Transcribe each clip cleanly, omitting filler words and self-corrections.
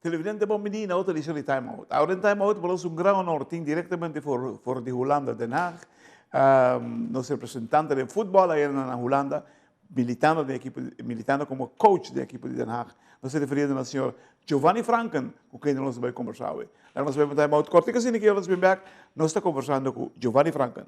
Televidente bon bini na otro edicion di Time Out. Awor den Time Out por nos un gran honor tin directamente for for di Hulanda, Den Haag, nos representante den futbol ayer na Hulanda, militando den ekipo, militando como coach den ekipo di Den Haag. Nos ta referiendo na señor Giovanni Franken, cu kende nos ta bay conversa awe. Laga nos bay pa Time Out cortico asina ki ora nos bin bek, nos ta conversando cu Giovanni Franken.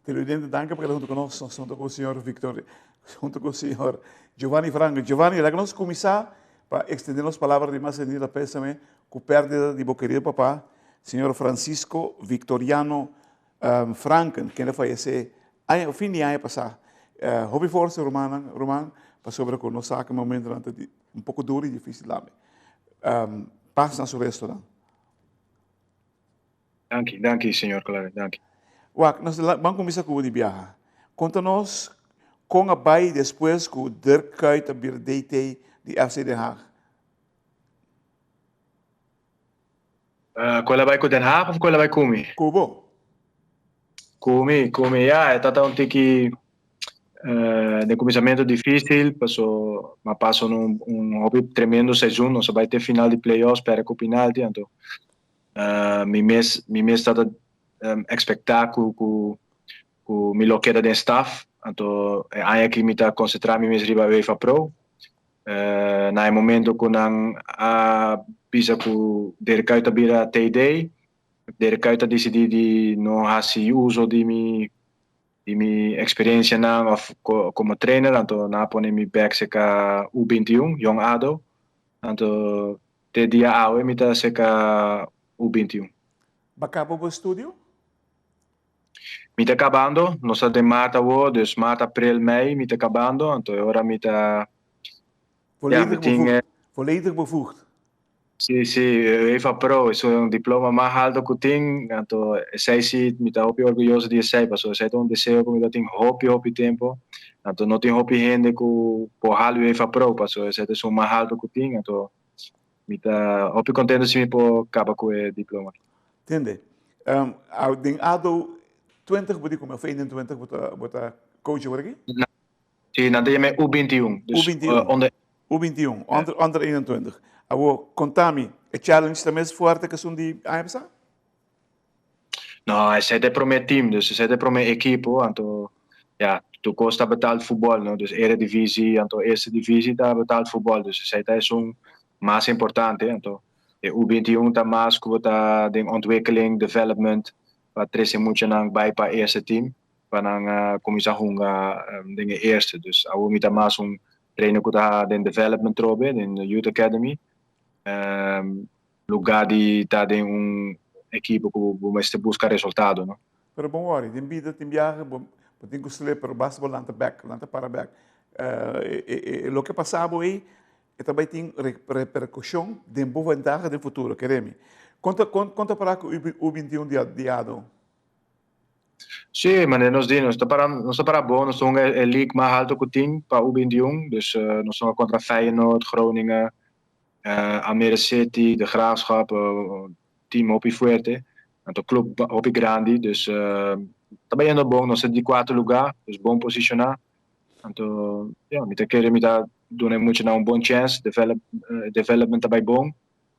Televidente, danki pa keda huntu ku nos. Nos huntu ku señor Victor, huntu ku señor Giovanni Franco. Giovanni, laga nos kuminsá pa ekstendé nos palabra di mas sentido pésame ku pèrdida di bo kerido papá, señor Francisco Victoriano Franken, kende a fayesé aña, fin di aña pasá. Hopi forsa rumannan, ruman, pasobra ku nos sa ku e momentonan ta un poko duru i difísil tambe. Pas na su restonan. Danki, danki señor Clarence, danki. Wak, nos ban kuminsá ku bo di biaha. Konta nos kon a bai despues ku Dirk Kuyt a bira DT di FC Den Haag. Ku el a bai ku Den Haag of ku el a bai ku mi? Ku bo. Ku mi, ku mi, ya, e tata un tiki den kuminsamentu difísil, paso m'a pasa un un hopi tremendo seizoen, nos a bai te final di playoffs, pèrdè ku pinalti, anto mi mes mi mes tata ekspektá ku ku ku mi lo keda den staf, anto e aña aki mi ta konsentrá mi mes riba UEFA Pro. Na e momento ku nan a bisa ku Dirk Kuyt a bira TD, Dirk Kuyt a disidí di no hasi uso di mi di mi eksperensianan òf komo trainer, anto nan a pone mi bèk serka U 21, Jong ado, anto te dia awe mi ta serka U 21. Bo a kaba bo estudio? Mi ta kabando, nos ta den maart awor, dus maart, april, mei mi ta kabando, anto e ora mi ta, ya, mi tin. Volledig bevoegd. Sí, sí, UEFA Pro, es un diploma mas alto ku tin, anto esei sí mi ta hopi orguyoso di esei, pasobra esei ta un deseo ku mi ta tin hopi, hopi tempo, anto no tin hopi hende ku por hal UEFA Pro, pasobra esei ta esun mas alto ku tin, anto mi ta hopi kontento si mi por kaba ku e diploma aki. Tende, den ado 20 bo di kume of 21 bo ta bo ta coach awor aki? Sí, nan ta yama e U21. Dus, U21. Onder... U21, onder, onder 21. Awor, konta mi, e challenge ta mes fuerte ku esun di aña pasá? No, esei ta e promé team, dus esei ta e promé ekipo, anto ya, tur kos ta betaald futbòl, no? Dus Eredivisie, anto Eerste Divisie ta betaald futbòl, dus esei ta esun mas importante, anto e U21 ta mas ku bo ta den ontwikkeling, development, pa trese muchanan bai pa eerste team. pa nan cuminsa hunga den e eerste. Dus awor mi ta mas un trainer cu ta den development trobe, den youth academy, lugar di ta den un ekipo cu bo mester busca resultado, no. Pero bon worry, den bida tin biaha bo tin cu slip, pero basta bo lanta bek, lanta para bek. E loke pasa bo ey. e ta bai tin repercusion den bo ventaha den futuro, kere mi. Kon ta kon ta para ku U 21 di di ado? Sí, manera nos di, nos ta para nos ta para bon, nos ta hunga e league mas halto ku tin pa U 21, dus nos ta hunga kontra Feyenoord, Groningen, Almere City, De Graafschap, team hopi fuerte, anto club hopi grandi, dus ta bayendo bon, nos ta di cuarto lugar, dus bon posiciona, anto ya, mi ta kere mi ta duna e muchanan un bon chance, develop development ta bay bon,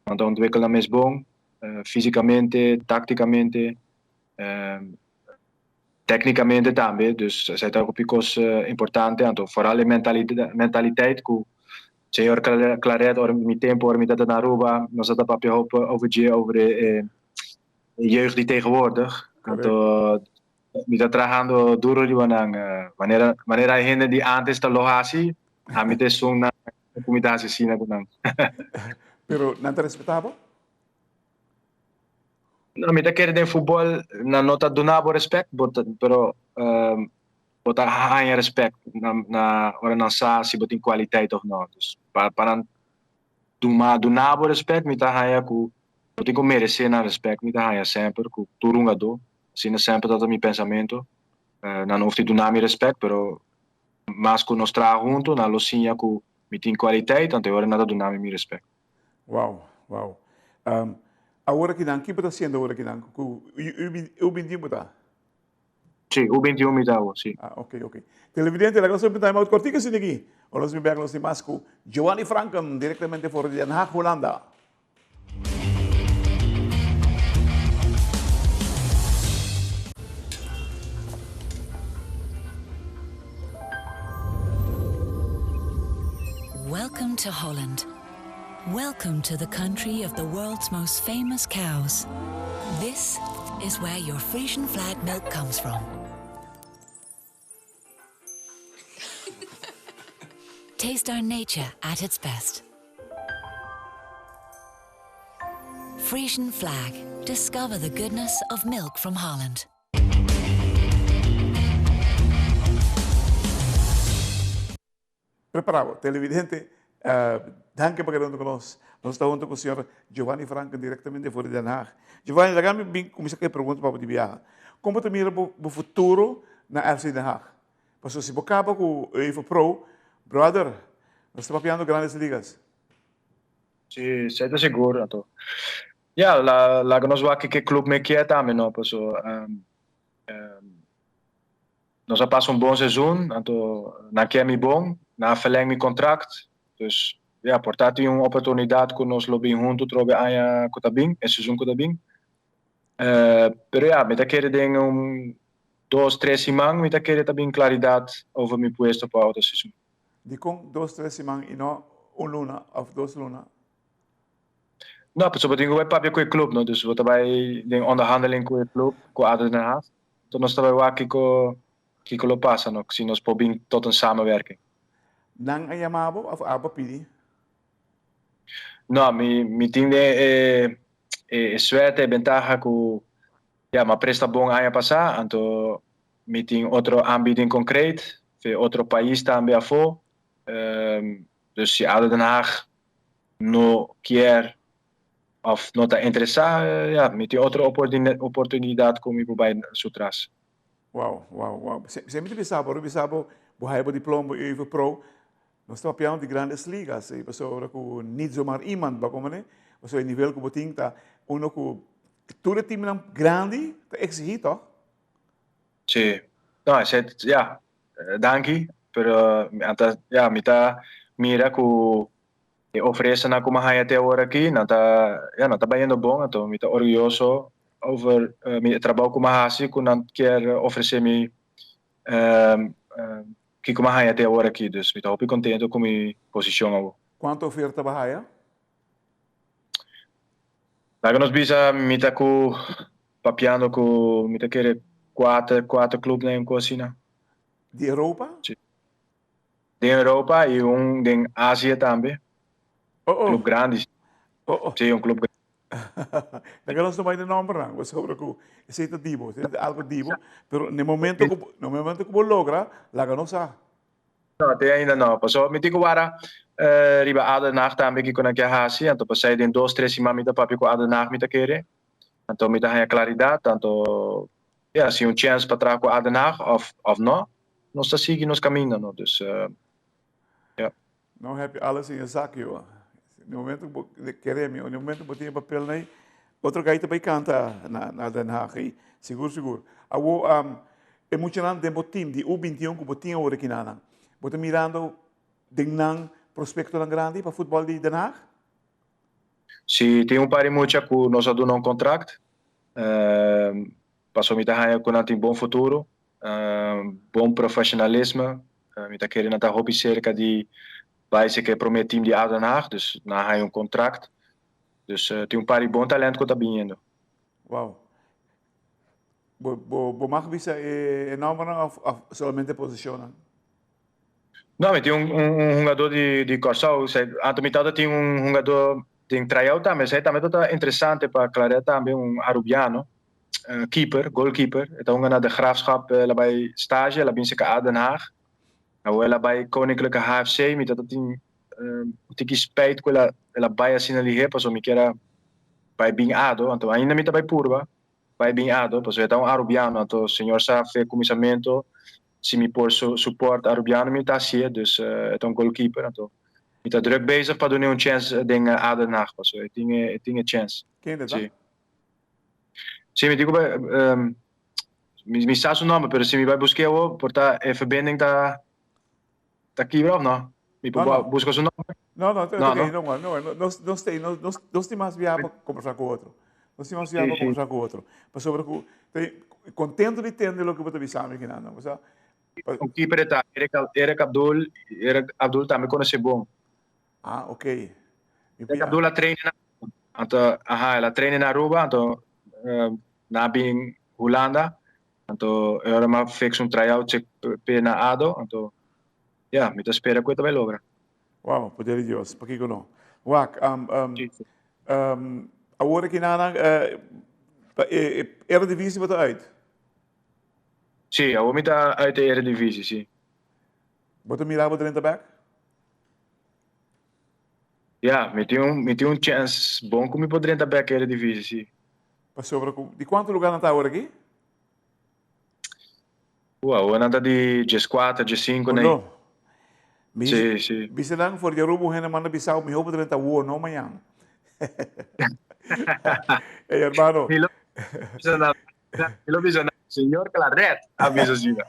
nan ta ontwikkel nan mes bon, fisicamente, tacticamente, tecnicamente tambe, dus esey ta hopi cos importante, anto vooral e mentaliteit cu Señor Claret, ora mi tempo, ora mi tata na Aruba, nos tata papia hopi over dje, over e jeugd di tegenwoordig. Anto mi ta trahando duro riba nan. Manera, manera e hende di antes ta lo hasi, ami ta esun nan ku mi ta hasi asina ku nan. Pero nan ta respetá bo? No, mi ta kere den futbol nan no ta duna bo respect, bo ta, pero bo ta haña respect na na ora nan sa si bo tin kwaliteit of no. Dus pa pa nan duma duna bo respect mi ta haña ku bo tin ku meresé nan respect mi ta haña semper ku tur hungadó. Asina semper tabata mi pensamentu. Nan no hof di duna mi respect pero mas ku nos traha huntu nan lo siña ku mi tin kwaliteit anto e ora nan ta duna mi mi respect. Wow, wow. Awor akinan, ki bo ta hasiendo awor akinan? Ku U 21 bo ta? Sí, U 21 mi ta awor, sí. Ah, ok, ok. Televidente, laga nos un time out kortiko asina aki. Ora nos bin bek nos tin mas ku Giovanni Franken direktamente for di Den Haag, Hulanda. Welcome to Holland. Welcome to the country of the world's most famous cows. This is where your Frisian flag milk comes from. Taste our nature at its best. Frisian flag. Discover the goodness of milk from Holland. Prepara bo, televidente, danki pa keda huntu ku nos. Nos ta huntu ku señor Giovanni Franken direktamente for di Den Haag. Giovanni, laga mi bin kuminsá ku e pregunta pa bo di biaha. Kon bo ta mira bo bo futuro na FC Den Haag? Pasobra si bo kaba ku UEFA Pro, brother, nos ta papiando Grandes Ligas. Si, esei ta sigur. Anto, ya, laga nos wak ke club mi kier tambe, no? Pasobra Nos a pasa un bon seizoen, anto nan kier mi bon, nan a verleng mi contract, dus ja, por ta tin un oportunidad cu nos lo bin hunto trobe aña cu ta bin, e seizoen cu ta bin. Pero ja, mi ta kere den un dos, tres siman mi ta kere ta bin claridad over mi puesto pa otro seizoen. Dicon dos, tres siman y no un luna of dos luna? No, pasobra bo tin cu bay papia cu e club, no, dus bo ta bay den onderhandeling cu e club, cu ADO Den Haag. Enton nos ta bai wak kiko kiko lo pasa no, si nos por bin tot un samenwerking. Nan a yama bo of abo a pidi? No, mi mi tin den e e suerte, e bentaha ku ya mi a presta bon aña pasá, anto mi tin otro aanbieding concreet fe otro pais tambe afó. Dus si ADO Den Haag no kier of no ta interesá, ya, mi tin otro oportunidat ku mi por bai su tras. Wow, wow, wow. Se mi ta bisa bo, ora bisa bo, bo haya bo diploma, bo UEFA Pro, nos ta papiando di grandes ligas, e pasobra ku niet zomaar iemand, bo komprende? Pasobra e nivel ku bo tin ta uno ku tur e teamnan grandi ta exigí, tòg? Sí. No, esei, ya, danki, pero anta, ya, mi ta mira ku E ofresanan ku mi a haña te awor aki, nan ta, ya, nan ta bayendo bon, anto mi ta orguyoso over mi e trabou ku mi a hasi ku nan kier ofresé mi kiko mi a haña te awor aki. Dus mi ta hopi kontento ku mi posishon awor. Kuantu oferta bo a haña? Laga nos bisa mi ta ku papiando ku mi ta kere kuater, kuater klubnan un kos asina. Di Europa? Si. Den Europa y un den Asia tambe. Oh oh. Club grandi. Oh oh. Sí, un club grandi. Laga nos no bai den nombernan, pasobra cu esey ta di bo, esey ta algo di bo, pero na e momento cu, na e momento cu bo logra, laga nos sa. No, te ainda no. Pasobra mi tin cu wara. Riba ADO Den Haag tambe kiko nan ke hasi, anto pasei den dos tres siman mi ta papia ku ADO Den Haag mi ta kere, anto mi ta haña klaridat, anto ya si un chèns pa traha ku ADO Den Haag òf òf nò, nos ta sigui nos kaminda no, dus ya. No happy alles in je zak joh. Na momento ku bo kere mi, na momento ku bo tin e papelnan ei, otro gai ta bai kanta na na Den Haag ei, sigur sigur. Awor e muchanan den bo team di U 21 ku bo tin awor aki nan, bo ta mirando den nan prospectonan grandi pa futbol di Den Haag? Si, tin un par di mucha cu nos a duna un contract, pasobra mi ta haña cu nan tin bon futuro, bon profesionalisme, mi ta kere nan ta hopi cerca di bay seca e prome team di ADO Den Haag, dus nan a haña un contract, dus tin un par di bon talent cu ta biniendo. Wow. Bo, bo, bo mag bisa e, e nombernan of, of solamente posicionnan? No, mi tin un, un, un hungadó di, di Kòrsou. Sei, anto mi tata tin un hungadó den tryout tambe. Sei tambe ta interesante pa Claret tambe, un Arubiano, uh, keeper, goalkeeper. E ta hunga na De Graafschap, el a bai stage, el a bin seka Den Haag. Awor el a bai Koninklijke HFC. Mi tata tin uh, un tiki spijt ku el a, el a bai asina lihé, paso mi kier a bai bin ADO. Anto ainda mi ta bai purba bai bin ADO, paso e ta un Arubiano. Anto señor sa fe kuminsamentu Si mi por support Arubiano mi ta hacié, dus e ta un goalkeeper, anto mi ta druk bezig pa dun'é un chance den ADO Den Haag, paso e tin e tin e chance. Kende ta? Si. Si, mi tin cu bai, mi mi sa su nomber, pero si mi bai busqué awo, por ta e verbinding ta ta kibra of no? Mi por No, no. busca su nomber? No, no, No, ok, no? no, no, no, nos, nos, te, nos, nos, nos tin mas biaha pa conversa cu otro. Nos tin mas biaha pa conversa cu otro. Pasobra cu te contento di tende loke bo ta bisa mi kinan, no? Pasobra, pa, Un keeper e ta Eric, Eric Abdul, Eric Abdul tambe conoce bon. Ah, ok. Mi Eric Abdul a train na, anto, aha, el a train na Aruba, anto, na bin Hulanda, anto e ora m'a fix un tryout check pe na ADO, anto, ya, mi ta spera cu e ta bay logra. Wow, poder di Dios, pakiko no? Wak, um, um, um, awor aki nanan, uh, pa e, e Eredivisie bo ta uit? Sí, awor mi ta uit e Eredivisie, sí. Bo ta mira bo drenta bek? Ja, mi tin un, mi tin un chance bon ku mi por drenta bek Eredivisie, sí. Pasobra ku, di kuantu lugar nan ta awor aki? Ua, awor nan ta di dieskuater, diesinku nei. No. Mi, Sí, sí. Bisa nan for di Aruba un hende manda bisa mi hopi drenta awor, no mañan. Ey, hermano. Mi lo bisa nan, mi lo bisa nan, Señor Claret a bisa asina.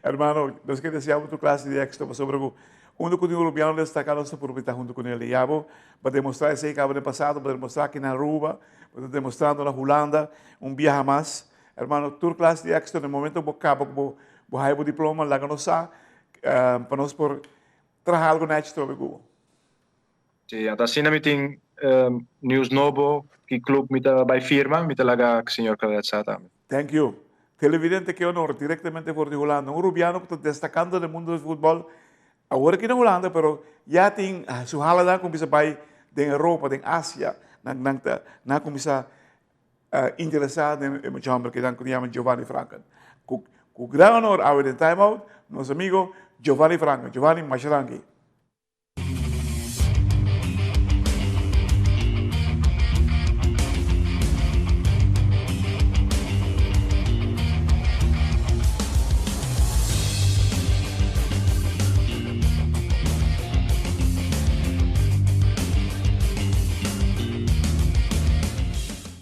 Hermano, nos ke desea bo tur clase di éxito pasobra ku unda ku tin un Rubiano destaca nos ta purba ta hunto ku nel. Y abo bo a demostra esey caba den pasado, bo a demostra aki na Aruba, bo ta demostrando na Hulanda un biaha mas. Hermano, tur clase di éxito. Na momento bo caba cu bo bo haya bo diploma, laga nos sa pa nos por traha algo nechi trobe cu bo. Sí, anta asina mi tin nieuws nobo ki club mi ta bay firma, mi ta laga señor Claret sa tambe. Thank you. Televidente, ke honor, directamente for di Hulanda, un Rubiano cu ta destacando den mundo di futbol, awor aki na Hulanda, pero ya tin su halanan cuminsa bay den Europa, den Asia, nan nan ta nan a cuminsa Interesa den e mucha homber kinan ku yama Giovanni Franken. Ku ku gran honor awe den Time Out, nos amigo Giovanni Franken. Giovanni, masha danki.